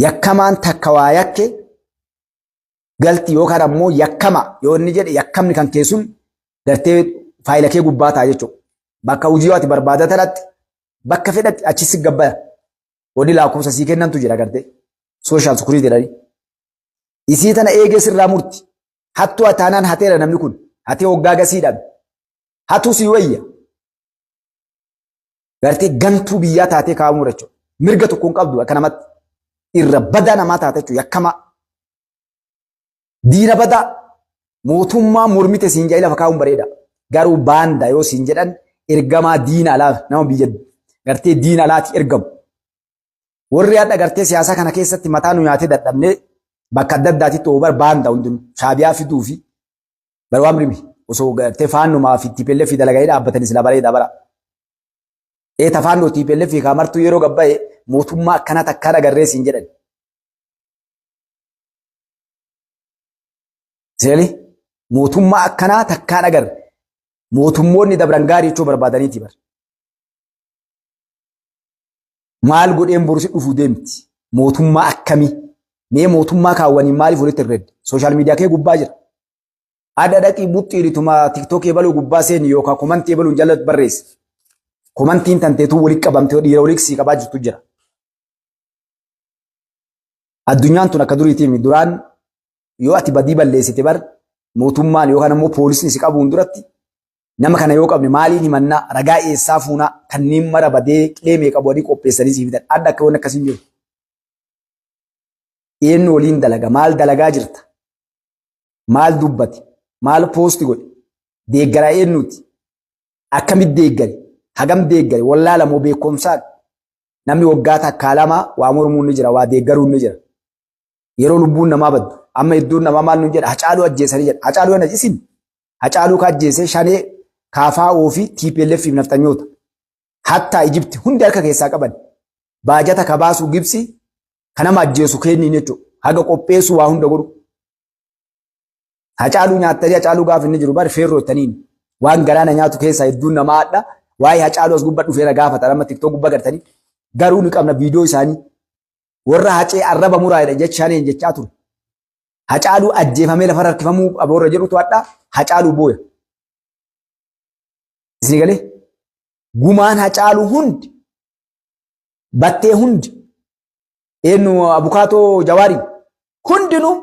Yakkamaan takka waa yakke galti yookaan ammoo yakkama yoo inni jedhe yakkamni kan kee sun gartee faayila kee gubbaa ta'a jechuudha. Bakka hojii yoo ati barbaada tanatti bakka fedhatti achi si gabbaya. Wanni lakkoofsa sii kennantu jira gartee. Social security jedhanii. Isii tana eegee sirraa murti. Hattuu taanaan hateera namni kun. Hatee hoggaa gasii dhabe. Hatuu sii wayya. Gartee gantuu biyyaa taatee kaa'amuu jechuudha. Mirga tokko hin qabdu akka namatti. Irra badaa namaa taate jechuudha. Yakkamaa. Diina badaa mootummaa mormite siin jedhee lafa kaa'uun bareeda. Garuu baanda yoo siin jedhan ergamaa diina alaa nama biyya gartee diina alaati ergamu. Warri hadha gartee siyaasaa kana keessatti mataa nu nyaatee dadhabnee bakka adda addaatitti oobar baanda hundinuu shaabiyaa fiduu fi bar waan rimi osoo gartee faannumaa fi TPLF fi dalaganii dhaabbatanii sila bareeda bara. Ee tafaannoo TPLF fi kaamartuu yeroo gabbaa'e mootummaa akkanaa takkaan agarree siin jedhan. Seeli mootummaa akkanaa takkaan agarre mootummoonni dabran gaarii jechuu barbaadaniiti bar. Maal godheen boru si dhufuu deemti? Mootummaa akkamii? Mee mootummaa kaawwaniin maaliif walitti herredde? Sooshaal miidiyaa kee gubbaa jira. Adda dhaqii buxxiirituma tiktookii ebaluu gubbaa seeni yookaan komantii ebaluun jala barreessi. Komantiin tanteetuu walitti qabamtee dhiira walitti sii qabaa jirtu jira. Addunyaan tun akka duriitiin duraan yoo ati badii balleessite bar mootummaan yookaan ammoo poolisni si qabuun duratti nama kana yoo qabne maaliin himannaa ragaa eessaa fuunaa kanneen mara badee qilee meeqa bu'anii qopheessanii siif fidan adda akka wanni akkasii hin jiru. Eenyu waliin dalaga maal dalagaa jirta maal dubbate maal poosti godhe deeggaraa eenyuti akkamitti deeggare hagam deeggare wallaala moo beekumsaan namni waggaa takkaa lama waa mormuun ni jira waa deeggaruun ni jira. Yeroo lubbuun namaa baddu amma hedduun namaa maal nuun jedha Hacaaluu ajjeesanii jedha Hacaaluu yana isin Hacaaluu ka ajjeesee shanee KFO fi TPLF fi nafxanyoota hattaa Ijipti hundi harka keessaa qaban baajata ka baasu Gibsi ka nama ajjeesu kenniin jechuudha haga qopheessu waa hunda godhu. Hacaaluu nyaattanii Hacaaluu gaafa inni jiru bari feerroo ittaniin waan garaa na nyaatu keessaa hedduun namaa hadha waa'ee Hacaaluu as gubbaa dhufee na gaafata amma TikTok gubbaa gartanii garuu ni qabna viidiyoo isaanii warra Hacee arraba muraa jedha jechaan jechaa ture. Hacaaluu ajjeefamee lafa harkifamuu qaba warra jedhutu hadha Hacaaluu booya. Isin galee gumaan Hacaaluu hundi battee hundi eenyu abukaatoo Jawaarii hundinuu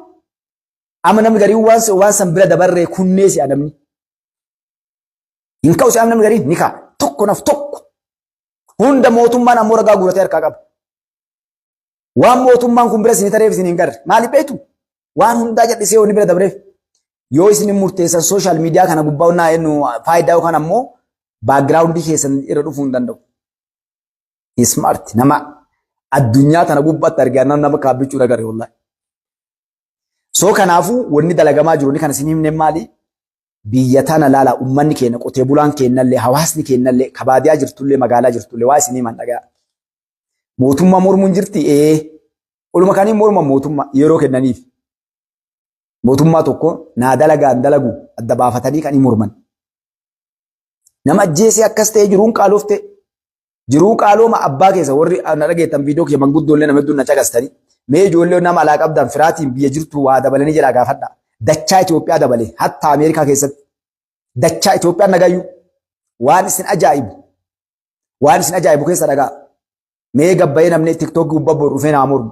amma namni gariin waan san bira dabarree kunnee si'a namni. Hin ka'u si'a namni gariin ni ka'a. Tokko naf tokko. Hunda mootummaan ammoo ragaa guuratee harkaa qaba. Waan mootummaan kun bira isin tareef isin hin garre. Maaliif beektu? Waan hundaa jal'isee wanni bira dabreef. Yoo isin murteessan sooshaal miidiyaa kana gubbaa onnaa eenyu faayidaa yookaan ammoo baakgiraawundii keessan irra dhufuu hin danda'u. Ismaart nama addunyaa tana gubbaatti argaa nama kaabbichuu dhagarre wallahi. So kanaafuu wanni dalagamaa jiru inni kan isin himne maali? Biyya tana laala ummanni keenya qotee bulaan keenyallee hawaasni keenyallee ka baadiyaa jirtullee magaalaa jirtullee waa isin himan dhagaa. Mootummaa mormuun jirti ee oluma kaniin morma mootummaa yeroo kennaniif. Mootummaa tokko naa dalagaan dalagu adda baafatanii kan morman. Nama ajjeesee akkas ta'ee jiruun qaalofte Jiruu qaalooma abbaa keessa warri na dhageettan viidiyoo kiyya manguddoollee nama hedduun na caqastanii mee ijoollee nama alaa qabdan firaatiin biyya jirtu waa dabalanii jedhaa gaafadha. Dachaa Itoophiyaa dabale hatta Ameerikaa keessatti dachaa Itoophiyaan nagayyu waan isin ajaa'ibu waan isin ajaa'ibu keessa dhagaa. Mee gabbayee namni tiktookii gubbaa boru dhufee naa mormu.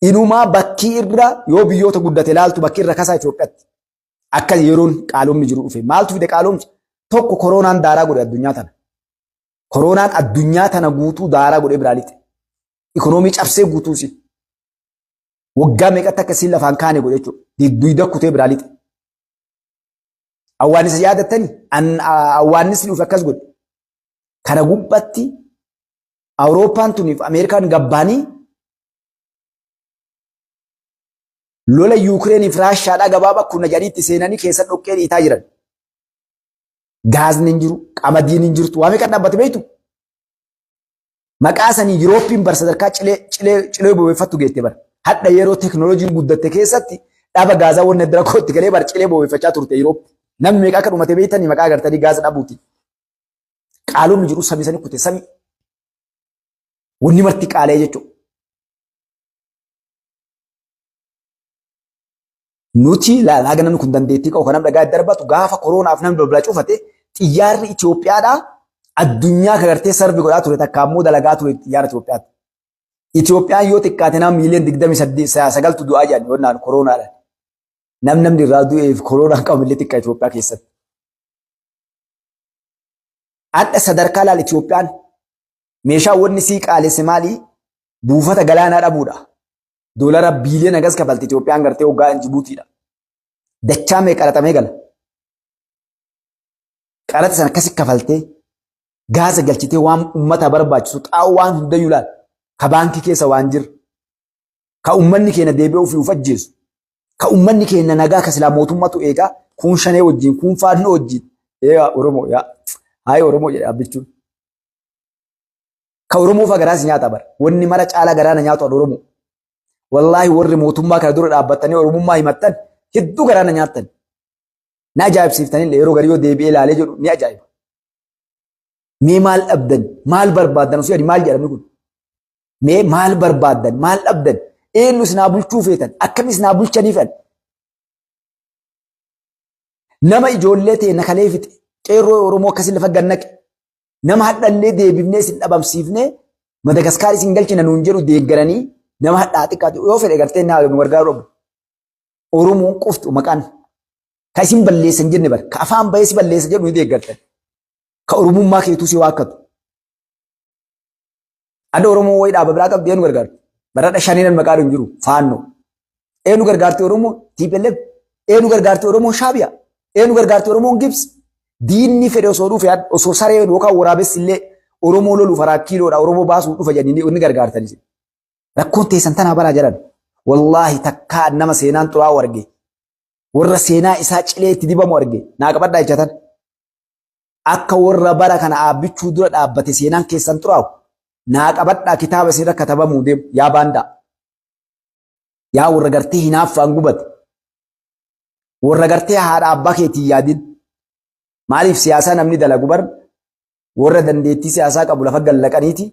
Inumaa bakkii irra yoo biyyoota guddate ilaaltu bakki irra kasaa Itoophiyaatti. Akka yeroon qaaloomni jiru dhufe. Maaltu fide qaaloomsa? Tokko koronaan daaraa godhe addunyaa tana. Koronaan addunyaa tana guutuu daaraa godhee biraa lixe. Ikonoomii cabsee guutuu si. Waggaa meeqatti akka isiin lafaan kaane godhe jechuudha. Dugda kutee biraa lixe. Awwaannisa yaadattani? Awwaannisni dhufe akkas godhe. Kana gubbatti Awurooppaan tuniif Ameerikaan gabbaanii lola Yuukireeniif Raashaadhaa gabaabaa kunna jedhanii itti seenanii keessa dhoqqee dhiitaa jiran. Gaazni hin jiru, qamadiin hin jirtu, waa meeqa dhaabbate beektu? Maqaa sanii Yuurooppiin bar sadarkaa cilee cilee cilee bobeeffattu geette bar. Hadha yeroo teknooloojiin guddatte keessatti dhaba gaazaa wanni adda rakkoo itti galee bar cilee bobeeffachaa turte Yuurooppi. Namni meeqa akka dhumate beektanii maqaa agartanii gaaza dhabuuti. Qaalomni jiru samii sanii kute samii. Wanni marti qaalee jechuudha. Nuti laal haga namni kun dandeettii qabu kan namni dhagaa itti darbatu gaafa koroonaaf namni balbala cufate xiyyaarri Itoophiyaadhaa addunyaa ka gartee serve godhaa ture takka ammoo dalagaa ture xiyyaara Itoophiyaatti. Itoophiyaan yoo xiqqaate nama miiliyoon 28 9tu du'aa jedhan yoo naan koroonaadhaan. Namni irraa du'eef koroonaan qabu illee xiqqa Itoophiyaa keessatti. Adda sadarkaa laal Itoophiyaan meeshaa wanni sii qaalesse maali? Buufata galaanaa dhabuudha. Doolara biiliyoona gas kafalti Itoophiyaan gartee hoggaa Jibuutiidha. Dachaa mee qaraxamee gala. Qaraxa sana akkasi kafaltee gaasa galchitee waan uummata barbaachisu xaa'oo waan hundayyuu laal. Ka baankii keessa waan jiru. Ka uummanni keenya deebi'ee ofii of ajjeesu. Ka uummanni keenya nagaa ka silaa mootummatu eegaa kuun shanee wajjin kuun faannoo wajjin. Eegaa Oromoo yaa haayee Oromoo jedhe abbichuun. Ka Oromoo fa'aa garaa si nyaata bara. Wanni mara caalaa garaa na nyaatu an Oromoo. Wallaahi warri mootummaa kana dura dhaabbattanii Oromummaa himattan hedduu garaa na nyaattan. Na ajaa'ibsiiftanillee yeroo garii yoo deebi'ee ilaalee jedhu ni ajaa'iba. Mee maal dhabdan? Maal barbaaddan? Osoo jedhani maal jedhamni kun? Mee maal barbaaddan? Maal dhabdan? Eenyu isin haa bulchuu feetan? Akkam isin haa bulchanii fe'an? Nama ijoollee ta'e na kalee fixe. Qeerroo Oromoo akkasii lafa gannaqe. Nama hadhallee deebifnee isin dhabamsiifnee Madagaskaar isin galchina nuun jedhu deeggaranii nama hadhaa xiqqaatu yoo fedhe gartee naa nu gargaaru dhabu. Oromoon qoftu maqaan ka isin balleessan jenne bar ka afaan bahee si balleessa jedhu ni deeggartan. Ka Oromummaa keetuu si waakkatu. Adda Oromoo wayii dhaaba biraa qabdi eenyu gargaarti? Baradha shaniinan maqaa hin jiru faannoo. Eenyu gargaarti Oromoo TPLF? Eenyu gargaarti Oromoo Shaabiyaa? Eenyu gargaarti Oromoon Gibsi? Diinni fedhe osoo dhufe osoo saree yookaan waraabessi illee Oromoo loluuf haraa kiiloodha Oromoo baasuuf dhufa jedhanii inni gargaartan isin. Rakkoon teessan tanaa baraa jedhan. Wallaahi takkaa nama seenaan xuraa'u arge. Warra seenaa isaa cilee itti dibamu arge. Naa qabadhaa jechatan. Akka warra bara kana aabbichuu dura dhaabbate seenaan keessan xuraa'u. Naa qabadhaa kitaaba isin irra katabamuu deemu yaa baandaa. Yaa warra gartee hinaaffaan gubate. Warra gartee haadha abbaa keetiin yaadin. Maaliif siyaasaa namni dalagu bar warra dandeettii siyaasaa qabu lafa gallaqaniiti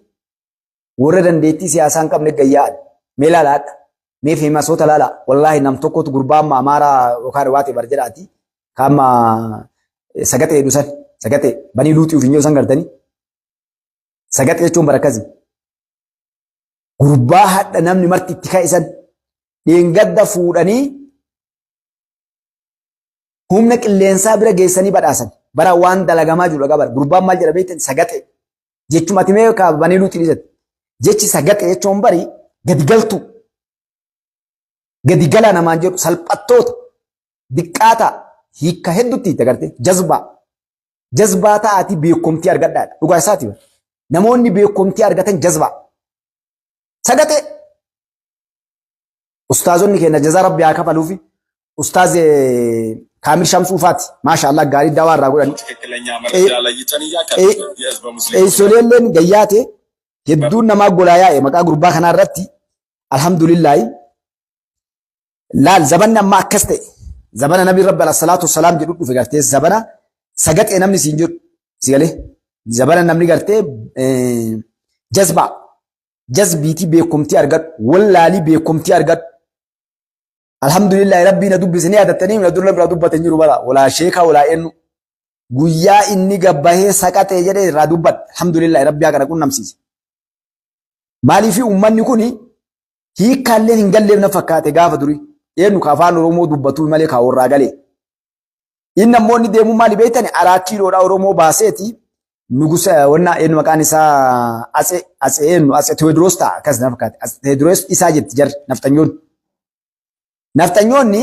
warra dandeettii siyaasaa hin qabne gayyaa'an. Mee laalaadha. Mee feemasoota laala. Wallaahi nam tokkotu gurbaa amma amaaraa yookaan waate bar jedhaati. Kaama sagaxee jedhu san sagaxee banii luuxii ofiin jedhu san gartanii. Sagaxee jechuun bara akkasii. Gurbaa hadha namni marti itti ka'e san dheengadda fuudhanii humna qilleensaa bira geessanii badhaasan. Bara waan dalagamaa jiru dhagaa bara. Gurbaan maal jedha beektan sagaxee. Jechuma ati mee ka banii luuxii dhiisatti. Jechi sagaxee jechuun bari gadi galtuu. Gadi galaa namaan jedhu salphattoota diqqaataa hiikka hedduutti itti agarte jazbaa. Jazbaa ta'aatii beekumtii argadhaadha. Dhugaa isaati. Namoonni beekumtii argatan jazbaa. Sagaxee. Ustaazonni keenya jazaa rabbi haa kafaluufi. Ustaaz Kaamil Shamsuu faati. Maasha Allah gaarii dawaa irraa godhani. ትክክለኛ መረጃ ለይተን እያቀረብን የህዝበ ሙስሊሙ Qeessoleelleen gayyaate hedduun namaa golaa yaa'e maqaa gurbaa kanaa irratti alhamdulillaahi laal zabanni amma akkas ta'e zabana nabi rabbi alayhi salaatu wassalaam jedhu dhufe gartee zabana sagaxee namni siin jedhu si galee zabana namni gartee jazbaa jazbiitii beekumtii argadhu wallaalii beekumtii argadhu alhamdulillaahi rabbii na dubbise ni yaadattanii na dura bira dubbate hin jiru bara walaa sheekaa walaa eenyu guyyaa inni gabbahee saqaxee jedhee irraa dubbadhe alhamdulillaahi rabbii haqa na qunnamsiise maaliif uummanni kun hiikkaallee hin galleef na fakkaate gaafa durii eenyu ka afaan oromoo dubbatu malee ka warraa galee inni ammoo inni deemuu maali beektani araa kiiloodha oromoo baaseeti nugusa wanna eenyu maqaan isaa atse atse eenyu atse Tewoodiroos ta'a akkas na fakkaate atse Tewoodiroos isaa jetti jarri nafxanyoonni. Nafxanyoonni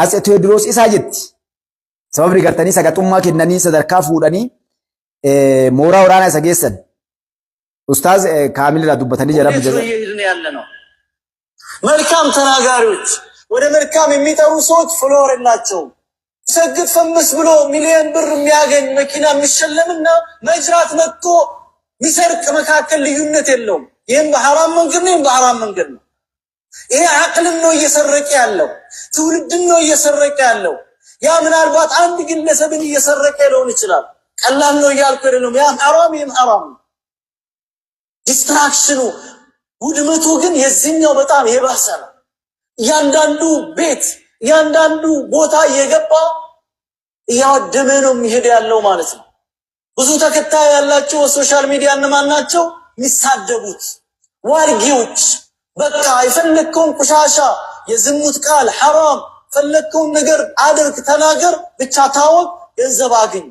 atse Tewoodiroos isaa jetti. Sababni gartanii sagaxummaa kennanii sadarkaa fuudhanii mooraa waraanaa isa geessan. Ustaaz Kaamil irraa dubbatanii jara ወዴት ነው እየሄድን ያለ ነው? መልካም ተናጋሪዎች፣ ወደ መልካም የሚጠሩ ሰዎች follower የላቸውም። ሰግጥ ፈምስ ብሎ ሚሊዮን ብር የሚያገኝ መኪና የሚሸለምና መጅራት መጥቶ የሚሰርቅ መካከል ልዩነት የለውም። ይህም በሐራም መንገድ ነው፣ ይህም በሐራም መንገድ ነው። ይሄ አቅልን ነው እየሰረቀ ያለው፣ ትውልድን ነው እየሰረቀ ያለው። ያ ምናልባት አንድ ግለሰብን እየሰረቀ ሊሆን ይችላል። ቀላል ነው እያልኩ አይደለም። ያም ሐራም ይህም ሐራም ነው። destruction ኑ ውድመቱ ግን የዚህኛው በጣም የባሰ ነው። እያንዳንዱ ቤት፣ እያንዳንዱ ቦታ እየገባ እያወደመ ነው የሚሄድ ያለው ማለት ነው። ብዙ ተከታይ ያላቸው በ social media እነማን ናቸው? የሚሳደቡት ዋልጌዎች። በቃ የፈለግከውን ቆሻሻ፣ የዝሙት ቃል ሐራም፣ ፈለግከውን ነገር አድርግ፣ ተናገር፣ ብቻ ታወቅ፣ ገንዘብ አግኝ።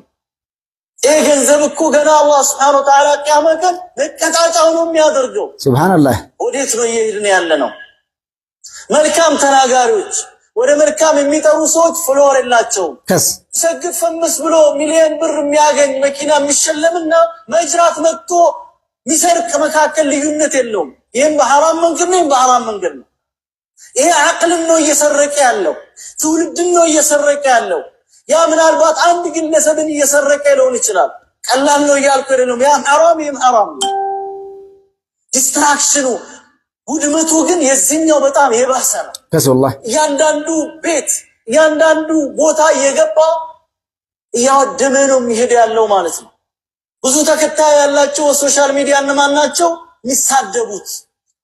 ይህ ገንዘብ እኮ ገና አላህ سبحانه وتعالى ቅያማ ቀን መቀጣጫው ነው የሚያደርገው። ሱብሃንአላህ። ወዴት ነው እየሄድን ያለ ነው? መልካም ተናጋሪዎች፣ ወደ መልካም የሚጠሩ ሰዎች follower የላቸውም። ከስ ሰግጥ ፈምስ ብሎ ሚሊዮን ብር የሚያገኝ መኪና የሚሸለምና መጅራት መጥቶ የሚሰርቅ መካከል ልዩነት የለውም። ይህም በሐራም መንገድ ነው፣ ይህም በሐራም መንገድ ነው። ይሄ አቅልን ነው እየሰረቀ ያለው፣ ትውልድን ነው እየሰረቀ ያለው። ያ ምናልባት አንድ ግለሰብን እየሰረቀ ሊሆን ይችላል። ቀላል ነው እያልኩ አይደለም። ያም ሐራም ይህም ሐራም ነው። destruction ኑ ውድመቱ ግን የዚህኛው በጣም የባሰ ነው። ከስ ወላሂ። እያንዳንዱ ቤት እያንዳንዱ ቦታ እየገባ እያወደመ ነው የሚሄድ ያለው ማለት ነው። ብዙ ተከታይ ያላቸው በ social media እነማን ናቸው? የሚሳደቡት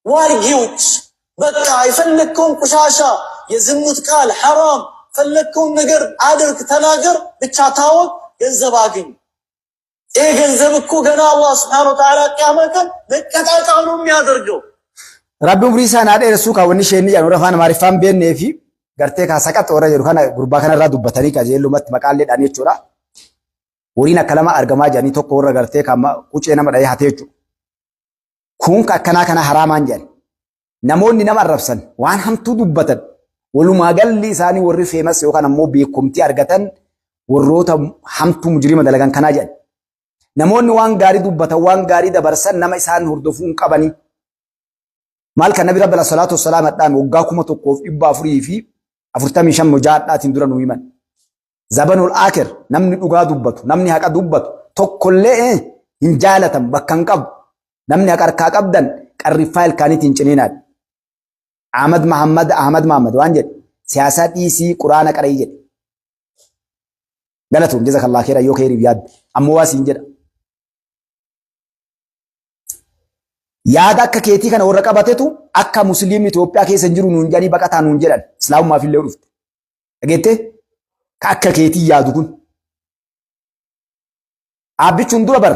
ዋልጌዎች። በቃ የፈለግከውን ቆሻሻ፣ የዝሙት ቃል ሐራም፣ ፈለግከውን ነገር አድርግ፣ ተናገር፣ ብቻ ታወቅ፣ ገንዘብ አግኝ። ይህ ገንዘብ እኮ ገና አላህ سبحانه وتعالى ቅያማ ቀን መቀጣጫው ነው የሚያደርገው። Rabbi umrii isaa naa dheeressuu kaa wanni isheen jedhan warra afaan Amaariffaan beennee fi gartee kaa saqax warra jedhu kana gurbaa kanarraa dubbatanii qajeelumatti maqaallee dhaan jechuudha. Horiin akka lama argamaa jedhanii tokko warra gartee kaa qucee nama dhahee hatee jechuudha. Kun akkanaa kana haraamaan jedhan. Namoonni nama arrabsan waan hamtuu dubbatan walumaa galli isaanii warri famous yookaan ammoo beekumtii argatan warroota hamtuu mujrima dalagan kanaa jedhan. Namoonni waan gaarii dubbatan, waan gaarii dabarsan nama isaan hordofuu hin qabanii. Maal kan Nabi Rabbi salaatu wassalaam hadhaan waggaa 1445 mujaadhaatiin dura nu himan. Zabanul Aakhir namni dhugaa dubbatu, namni haqa dubbatu tokkollee hin jaalatan, bakka hin qabu. Namni haqa harkaa qabdan qarriffaa ilkaaniitiin ciniinaadha. Ahmad Mahammad Ahmad Mahammad waan jedhe, siyaasaa dhiisii quraana qara'ii jedhe. Galatoom, jazakallah kheera yoo keeriif yaadde, ammoo waa siin jedha. Yaada akka keetii kana warra qabatetu akka musliimni Itoophiyaa keessa hin jiru nuun jedhanii baqataa nuun jedhan, islaamummaaf illee dhufte. Dhageettee ka akka keetii yaadu kun. Dhaabbichuun dura bar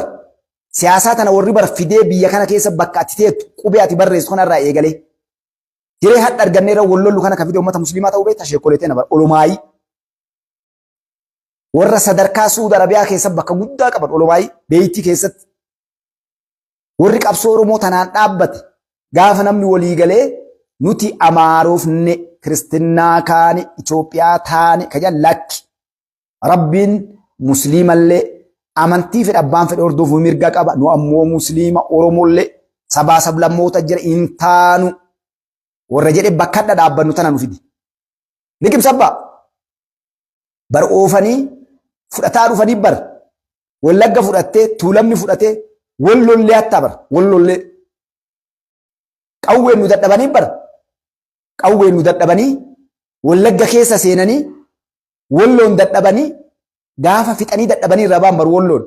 siyaasaa tana warri bar fidee biyya kana keessa bakka ati teettu qubee ati barreessu kanarraa eegalee. Hiree hadha argannee irra wal lollu kana ka fide uummata musliimaa ta'uu beekta, sheekolee ta'e bar olumaayii. Warra sadarkaa Suudi Arabiyaa keessa bakka guddaa qaban olumaayii beeytii keessatti. Warri qabsoo Oromoo tanaan dhaabbate gaafa namni walii galee nuti amaarofne kiristinnaa kaane Itoophiyaa taane ka jedhan lakki. Rabbiin musliimallee amantii fedha abbaan fedhe hordofuu mirga qaba. Nu ammoo musliima Oromollee sabaa sablammoota jira hin taanu. Warra jedhe bakka hadha dhaabbannu tana nu fidi. Liqimsabbaa. Bar oofanii fudhataa dhufanii bar Wallagga fudhattee, Tuulamni fudhatee, Wallollee hattaa bar wallollee qawween nu dadhabanii bar qawween nu dadhabanii Wallagga keessa seenanii Walloon dadhabanii gaafa fixanii dadhabanii irraa ba'an bar Walloon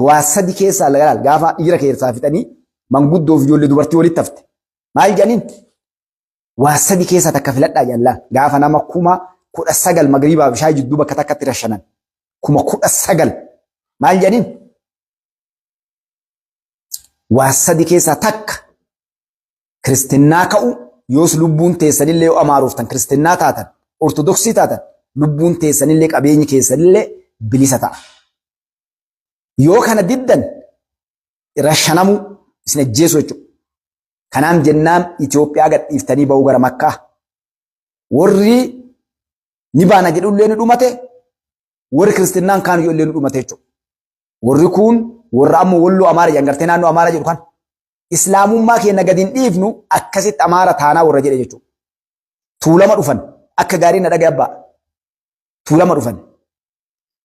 waa sadi keessaa lagaal gaafa dhiira keessaa fixanii manguddoo fi ijoollee dubartii walitti hafte maal jedhaniin? Waa sadi keessaa takka filadhaa jedhan. Gaafa nama 19,000 magriibaa fi shaayii jidduu bakka takkatti rashanan 19,000 maal jedhaniin? Waa sadi keessaa takka, kiristinnaa ka'u, yoos lubbuun teessanillee yoo amaarooftan kiristinnaa taatan, ortodoksii taatan, lubbuun teessanillee qabeenyi keessanillee bilisa ta'a. Yoo kana diddan rashanamuu, isin ajjeesu jechuudha. Kanaaf jennaan Itoophiyaa gadhiiftanii ba'uu gara Makkaa. Warri ni baana jedhullee ni dhumate, warri kiristinnaan kaan illee ni dhumate jechuudha. Warri kun warra ammoo Walloo Amaara jedhan, gartee naannoo Amaara jedhu kan islaamummaa keenya gadi hin dhiifnu, akkasitti Amaara taanaa warra jedhe jechuudha. Tuulama dhufan, akka gaarii na dhagaye abbaa. Tuulama dhufan.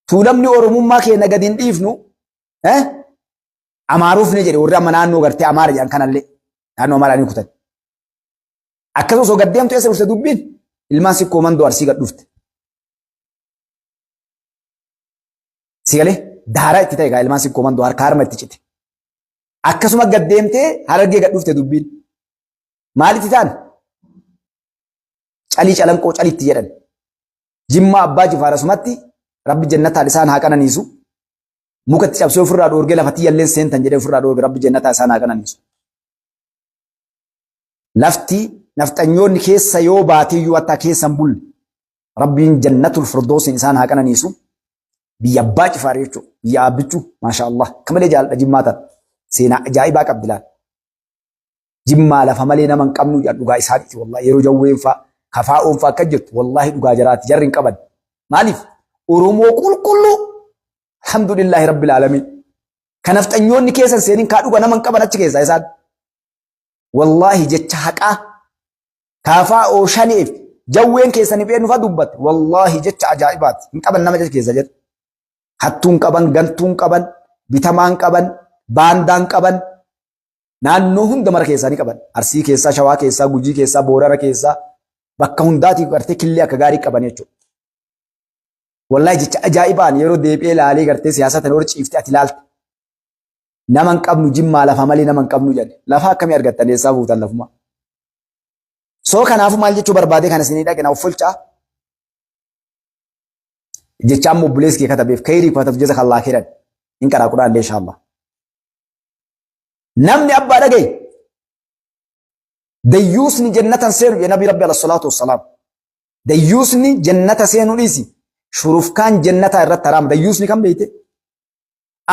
Tuulamni Oromummaa keenya gadi hin dhiifnu Amaaruufne jedhe, warri amma naannoo gartee Amaara jedhan kanallee naannoo Amaaraa ni kutan. Akkasuma osoo gad deemtu eessa dhufte dubbiin? Ilmaan Sikkoo Mandoo Arsii gad dhufte. Si galee daaraa itti ta'e gaa ilmaan Sikkoo Mandoo harka harma itti cite. Akkasuma gad deemtee Harargee gad dhufte dubbiin. Maalitti ta'an? Calii Calanqoo calitti jedhan. Jimmaa Abbaa Jifaar asumatti Rabbi jannataan isaan haa qananiisu. Muka itti cabsee ofirraa dhoorgee lafa tiyyalleen seentan jedhee ofirraa dhoorge. Rabbi jannataa isaan haa qananiisu. Lafti nafxanyoonni keessa yoo baateeyyuu hattaa keessa hin bulle. Rabbiin jannatul firdoosiin isaan haa qananiisu. Biyya Abbaa Jifaar jechuudha. Biyya Aabbichuu maasha Allah. Akka malee jaaladha Jimmaa tana. Seenaa ajaa'ibaa qabdi laal. Jimmaa lafa malee nama hin qabnu jedhan, dhugaa isaaniiti wallahi. Yeroo jawween faa kafaa'oon faa akka jirtu, wallahi dhugaa jaraati, jarri hin qaban. Maaliif? Oromoo qulqulluu, alhamdulillahi rabbil aalamiin. Kan nafxanyoonni keessan seenin kaa dhuga nama hin qaban achi keessaa isaan. Wallahi jecha haqaa kafaa'oo shaneef jawween keessan fi nufa dubbatte, wallahi jecha ajaa'ibaati. Hin qaban nama jecha keessa jedhu. Hattuun qaban, gantuun qaban, bitamaan qaban, baandaan qaban, naannoo hunda mara keessaa ni qaban. Arsii keessaa, Shawaa keessaa, Gujii keessaa, Boorana keessaa, bakka hundaatii gartee killee akka gaarii qaban jechuudha. Wallahi jecha ajaa'ibaan yeroo deebi'ee ilaalee gartee siyaasa tana warra ciiftee ati ilaalte. Nama hin qabnu, Jimmaa lafa malee nama hin qabnu jedhe. Lafa akkamii argattan, eessaa fuutan lafuma? Soo kanaafuu maal jechuu barbaadee kana isinii dhaqe na offolchaa. Jecha amma obboleessi kee katabeef kayrii katabu jazakallah khairan. Hin qaraa quraan illee inshallah. Namni abbaa dhagaye dayyuusni jannatan seenu jedhe Nabi Rabbi alayhi salaatu wassalaam. Dayyuusni jannata seenu dhiisi, shurufkaan jannataa irratti haraama. Dayyuusni kan beeyte?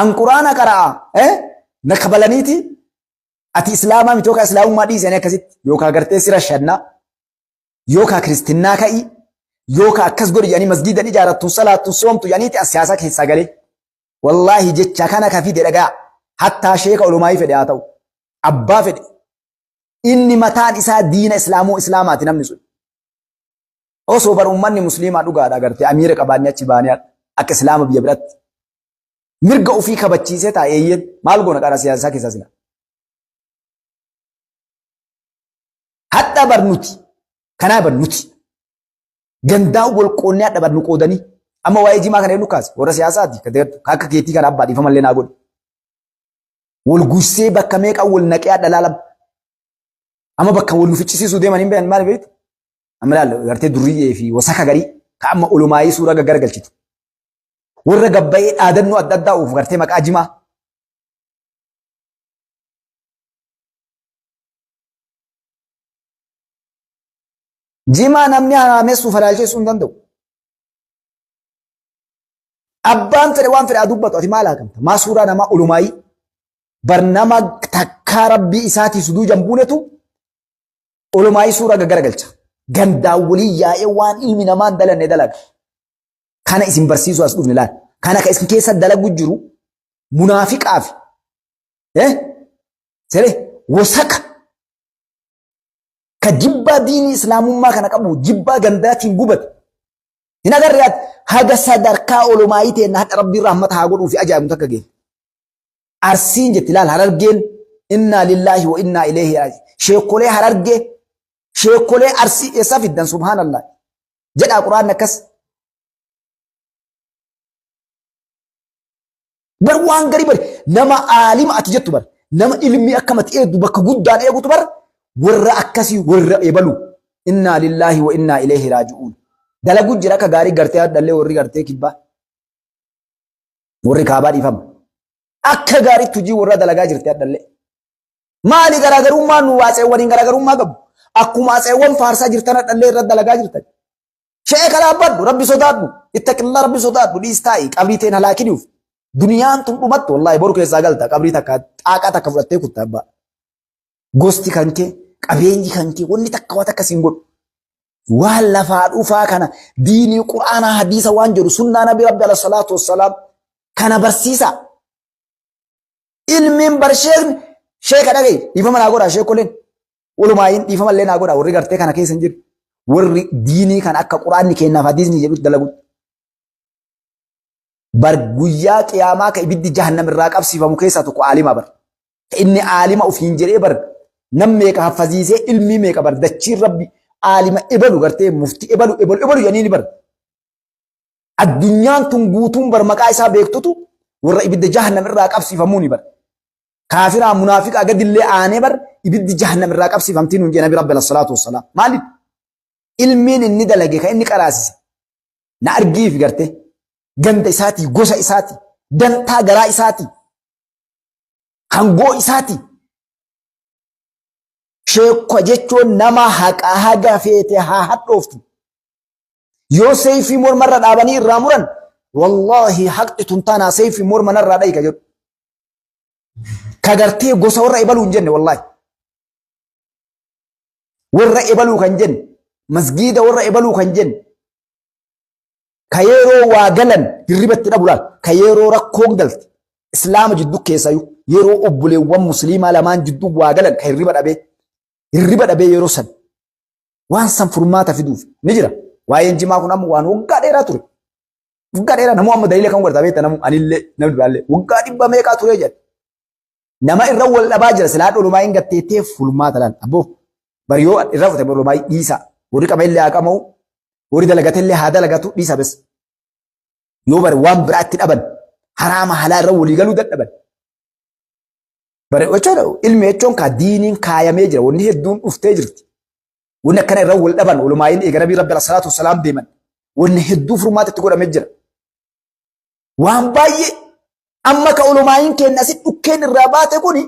An quraana qara'a na kabalaniiti, ati islaamaa miti yookaan islaamummaa dhiisanii akkasitti yookaan gartee sira shannaa yookaan kiristinnaa ka'i yookaan akkas godhi jedhanii masgiidan ijaarattu, salaattu, soomtu jedhaniiti as siyaasaa keessaa galee. Wallaahi jecha kana ka fide dhagaa. Hattaa sheeka olumaayii fedhe haa ta'u. Abbaa fedhe. Inni mataan isaa diina islaamoo islaamaati namni sun. Osoo bar uummanni musliimaa dhugaadha agartee amiira qabaannee achi baanee akka islaama biyya biratti. Mirga ofii kabachiisee taa'e, eeyyeen maal goona qara siyaasaa keessaa sila. Hadha bar nuti. Kanaa bar nuti. Gandaa wal qoonnee hadha bar nu qoodanii. Amma waa'ee jimaa kana eenyu kaase? Warra siyaasaati. Ka akka keetii kana abbaa dhiifama illee naa godhi. Wal gursee bakka meeqa wal naqee hadha laalama. Amma bakka wal nu ficcisiisuu deeman hin beekan, maal beektu? Amma laal gartee durriyyee fi wasaka garii ka amma olumaayii suuraa gaggaragalchitu. Warra gabbayee dhaadannoo adda addaa oofu gartee maqaa jimaa. Jimaa namni haraamessuuf halaalchessuu hin danda'u. Abbaan fedhe waan fedhe haa dubbatu, ati maal haakamta? Maa suuraa namaa olumaayii bar nama takkaa rabbii isaatii suduujan buunetu olumaayii suuraa gaggaragalcha. Gandaan walii yaa'ee waan ilmi namaa hin dalanne dalaga. Kana isin barsiisuu as dhufne laal. Kana ka isin keessa dalagu jiru munaafiqaa fi sere wasaka ka jibbaa diinii islaamummaa kana qabu, jibbaa gandaatiin gubate. Hin agarre ati haga sadarkaa olumaayii teenna hadha rabbiin rahmata haa godhuu fi ajaa'ibu takka geenne. Arsiin jetti laal, Harargeen, innaa lillaahi wa innaa ilayhi raaji. Sheekolee Harargee, sheekolee Arsii eessaa fiddan? Subhaanallah. Jedhaa quraanni akkas. Bar waan garii bar nama aalima ati jettu, bar nama ilmi akkamati eegdu bakka guddaan eegutu, bar warra akkasii warra ebalu, innaa lillaahi wa innaa ilayhi raaji'uun. Dalagu jira akka gaarii gartee hadhallee warri gartee kibbaa. Warri kaabaa, dhiifama. Akka gaariitti hojii warra dalagaa jirti hadhallee. Maali garaagarummaan nu atseewwaniin garaagarummaa qabu? Akkuma atseewwan faarsaa jirtan hadhallee irra dalagaa jirtan. Sheeka dhaabbadhu, rabbi sodaadhu, ittaqillaa, rabbi sodaadhu, dhiis taa'i, qabrii teen halaakiniuf. Duniyaan tun dhumattu, wallaahi boru keessaa galta, qabrii takka xaaqaa takka fudhattee kutta abbaa. Gosti kan kee, qabeenyi kan kee, wanni takka waan takka siin godhu. Waan lafaa dhufaa kana diinii quraanaa hadiisa waan jedhu sunnaa nabi rabbi alayhi salaatu wassalaam kana barsiisa. Ilmiin bar sheekni sheeka dhaga'i, dhiifama naa godhaa sheekoleen. Walumaayin dhiifama illee naa godhaa warri gartee kana keessa hin jiru. Warri diinii kan akka quraanni kennaaf hadiisni jedhutti dalagu. Bar guyyaa qiyaamaa ka ibiddi jahannam irraa qabsiifamu keessaa tokko aalima bar. Inni aalima ofiin jedhee bar nam meeqa haffaziisee, ilmii meeqa bar dachiin rabbi aalima ebalu gartee mufti ebalu ebalu ebalu jedhanii bar. Addunyaan tun guutuun bar maqaa isaa beektutu warra ibidda jahannam irraa qabsiifamuuni bar. Kaafiraa munaafiqaa gadillee aanee bar ibiddi jahannam irraa qabsiifamtii nuun jedhe nabi rabbi alayhi salaatu wassalaam. Maaliif? Ilmiin inni dalage kan inni qaraasise na argiif garte ganda isaatii, gosa isaatii, dantaa garaa isaatii, hangoo isaatii. Sheekka jechuun nama haqa haga feete haa hadhooftu. Yoo seeyfii mormarra dhaabanii irraa muran, wallaahi haqxi tun taanaa seeyfii morma narraa dhayi ka jedhu. Ka gartee gosa warra ebaluu hin jenne wallaahi. Warra ebaluu kan jenne, masgiida warra ebaluu kan jenne, ka yeroo waa galan hirribatti dhabu laal, ka yeroo rakkoon galte islaama jidduu keessayyuu yeroo obboleewwan musliimaa lamaan jidduu waa galan ka hirriba dhabee yeroo san waan san furmaata fiduuf ni jira. Waa'een jimaa kun amma waan waggaa dheeraa ture. Waggaa dheeraa namuu amma daliila kan godhata beekta, namuu anillee namni biraallee waggaa dhibba meeqaa ture jedha. Nama irra wal dhabaa jira, silaa dholumaa hin gatteettee furmaata laal. Abboo bari yoo irra fute dholumaa dhiisa. Warri qama illee haa qama'u, warri dalagate illee haa dalagatu, dhiisa bes. Yoo bari waan biraatti dhaban, haraama halaa irra walii galuu dadhaban. Bari jechuun ilmi jechuun kaa diiniin kaayamee jira, wanni hedduun dhuftee jirti. Wanni akkana irra wal dhaban olumaayin eega Nabii Rabbi salaatu wassalaam deeman. Wanni hedduu furmaata itti godhamee jira. Waan baay'ee amma ka olumaayin keenya asi dhukkeen irraa baate kuni,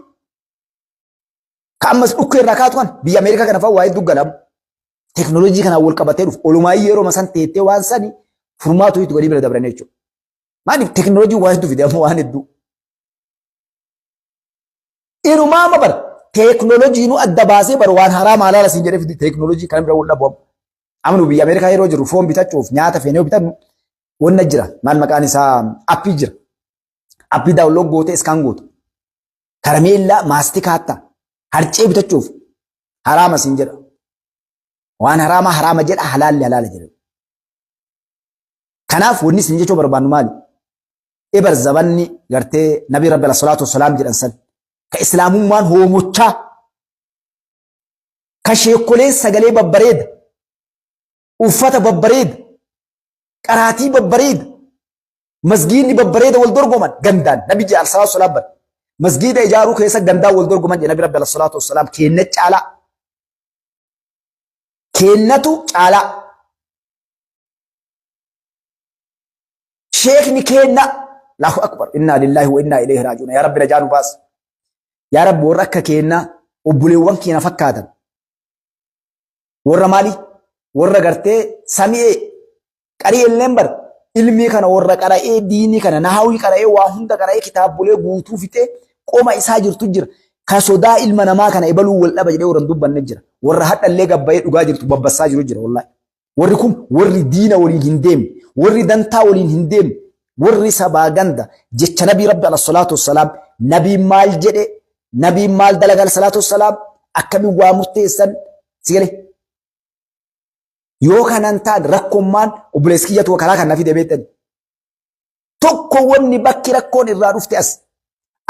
ka ammas dhukkee irraa kaatu kan biyya Ameerikaa kana fa'aa waa hedduu galamu. Teknooloojii kanaan wal qabatee dhufu olumaayin yeroo san teettee waan sani furmaatu itti godhii bira dabran jechuudha. Maaliif teknooloojii waa hedduu fide amma waan hedduu. Inumaa amma bara teeknooloojiinuu adda baasee bara waan haraama halaala siin jedhee fide, teeknooloojii kan bira wal dhabu. Amma nu biyya Ameerikaa yeroo jirru foon bitachuuf nyaata feenee bitannu wanna jira, maal maqaan isaa, appii jira. Appii download gootee scan gootu. Karameellaa, maastikaattaa, harcee bitachuuf haraama siin jedha. Waan haraama haraama jedha, halaalli halaala jedha. Kanaaf wanni isin jechuu barbaannu maali? Ibar zabanni gartee Nabii Rabbi salaatu wassalaam jedhan san, ka islaamummaan hoomochaa, ka sheekoleen sagalee babbareeda, uffata babbareeda, qaraatii babbareeda, masgiidni babbareeda wal dorgoman gandaan Nabi jedha salaatu wassalaam bar masgiida ijaaruu keessa gandaan wal dorgoman jedha Nabi Rabbi salaatu wassalaam. Keenna caalaa, keennatu caalaa. Sheekni keenna, Allahu akbar, innaa lillaahi wa innaa ilayhi raaji'uun. Yaa Rabbi, najaa nu baas. Yaa Rabbi, warra akka keenna, obboleewwan keenya fakkaatan, warra maali, warra gartee sami'ee qarii illeen bar ilmii kana, warra qara'ee diinii kana nahaawii qara'ee, waa hunda qara'ee, kitaabolee guutuu fixee qoma isaa jirtu jira. Ka sodaa ilma namaa kana ebaluu wal dhaba jedhee warra hin dubbanne jira. Warra hadhallee gabbayee dhugaa jirtu babbassaa jiru jira wallaahi. Warri kun warri diina waliin hin deemne, warri dantaa waliin hin deemne, warri sabaa ganda jecha Nabii Rabbi alayhi salaatu wassalaam, Nabiin maal jedhe, Nabiin maal dalaga alayhi salaatu wassalaam, akkamiin waa murteessan si galee. Yoo kanan ta'an rakkoommaan obboleessi kiyyatu karaa kan na fide beektan. Tokko wanni bakki rakkoon irraa dhufte as.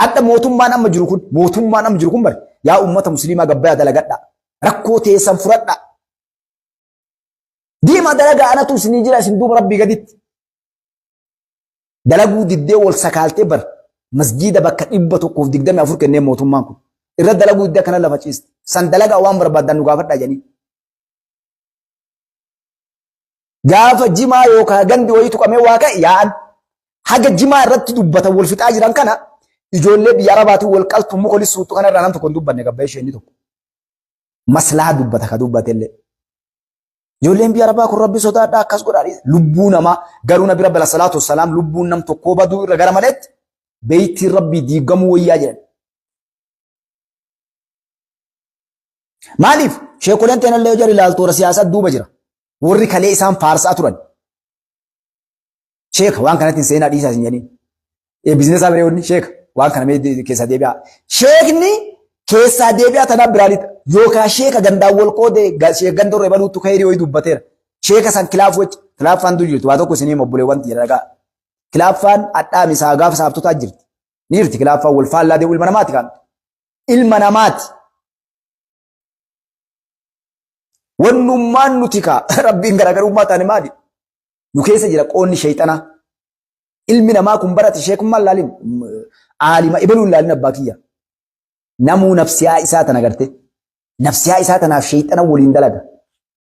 Adda mootummaan amma jiru kun bari yaa ummata musliimaa gabbayaa dalagadhaa. Rakkoo teessan furadhaa. Diima dalagaa, anatu isinii jira isin duuba Rabbii gaditti. Dalaguu diddee wal sakaaltee bar masgiida bakka 124 kennee mootummaan kun. Irra dalaguu diddee akkana lafa ciiste. San dalagaa, waan barbaaddan nu gaafadhaa jedhanii. Gaafa jimaa yookaan gandi wayii tuqamee waa ka'e yaa'an haga jimaa irratti dubbatan wal fixaa jiran kana, ijoollee biyya Arabaatiin wal qaltu muka lisuutu kanarraa nam tokko hin dubbanne, gabba ishee inni tokko. Maslaa dubbata ka dubbatellee. Ijoolleen biyya Arabaa kun Rabbi sodaadhaa akkas godhaa, lubbuu namaa garuu Nabi Rabbi salaatu wassalaam lubbuun nam tokkoo baduu irra gara maleetti beeytiin Rabbii diigamuu wayyaa jedhan. Maaliif sheekoleen teenallee yoo jara ilaaltu warra siyaasaa duuba jira. Warri kalee isaan faarsaa turan. Sheeka, waan kanatti hin seenaa, dhiisaa isin jedhaniin. Biizinesaa biree wanni sheeka waan kana mee keessaa deebi'aa. Sheekni keessaa deebi'aa tanaaf biraa lixa. Yookaan sheeka gandaan wal qoodee sheeka ganda irra baluutu kayrii wayii dubbateera. Sheeka san kilaaf wajji kilaaffaan du jirti, waa tokko isinii obboleewwan tiyya dhagaa. Kilaaffaan hadhaa misaa gaafa saabtotaa jirti. Ni jirti kilaaffaan, wal faallaa deemu ilma namaati kan. Ilma namaati. Wannummaan nuti kaa Rabbiin garaagarummaa taane maali? Nu keessa jira qoonni sheexanaa. Ilmi namaa kun barate sheekummaan laalin, aalima ibaluun laalin, abbaa kiyya. Namuu nafsiyaa isaa tana garte. Nafsiyaa isaa tanaaf sheexana waliin dalaga.